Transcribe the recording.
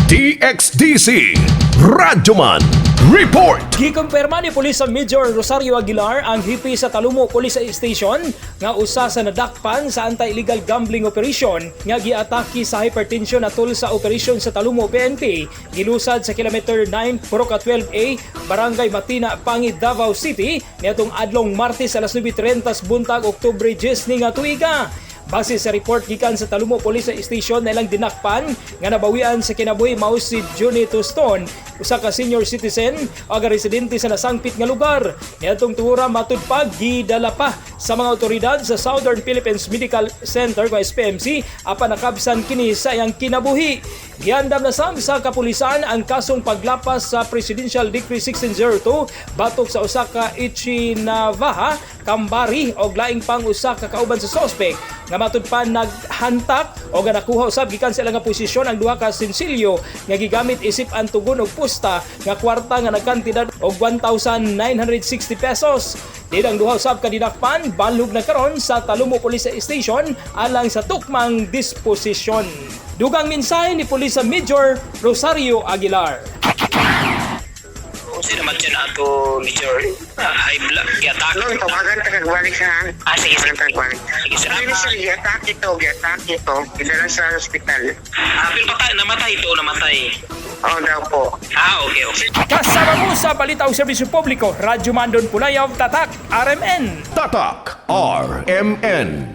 DXDC Radyoman Report. Gikumpirma ni Police Major Rosario Aguilar, ang hepe sa Talomo Police Station, nga usa sa nadakpan sa anti-illegal gambling operation nga giatake sa hypertension atol sa operation sa Talomo PNP gilusad sa kilometer 9, Purok 12A, Barangay Matina, Pangid, Davao City niadtong adlong Martes, alas 9:30 buntag, Oktubre 10 ni nga tuiga. Base sa report gikan sa Talomo Police Station na ilang dinakpan nga nabawian sa kinabuhi mao si Johnny Tuston, usa ka senior citizen o residente sa nasangpit nga lugar. Niadtong tuura, matud pa gidala pa sa mga otoridad sa Southern Philippines Medical Center o SPMC apan nakabsan kini sa iyang kinabuhi. Giandam na sab sa kapulisan ang kasong paglapas sa Presidential Decree 1602 batok sa usa ka Ichinavaha, Kambari og laing pang usa ka kauban sa suspect nga matud pa naghantak o nga nakuha usab gikan sa ilang nga posisyon ang duha ka sinsilyo nga gigamit isip antugon og pusta nga kwarta nga nagkantidad og 1,960 pesos. Din ang duha usab ka dinakpan balhog na karon sa Talomo Police Station alang sa tukmang disposisyon. Dugang mensahe ni Police Major Rosario Aguilar. Unsa naman siya na ato, Major? High blood, giatake. Ano, tawagan ta kag balik ha. Ah, sige, sige. Tawagan ta balik. Sige, salamat. Ano sir, giatake to, giatake to. Dinala sa ospital. Ah, pero patay, namatay ito, namatay. Oo daw po. Ah, okay. Kasama mo sa Balita o Serbisyo Publiko, Radyo Mandon Pulayaw, Tatak, RMN. Tatak RMN.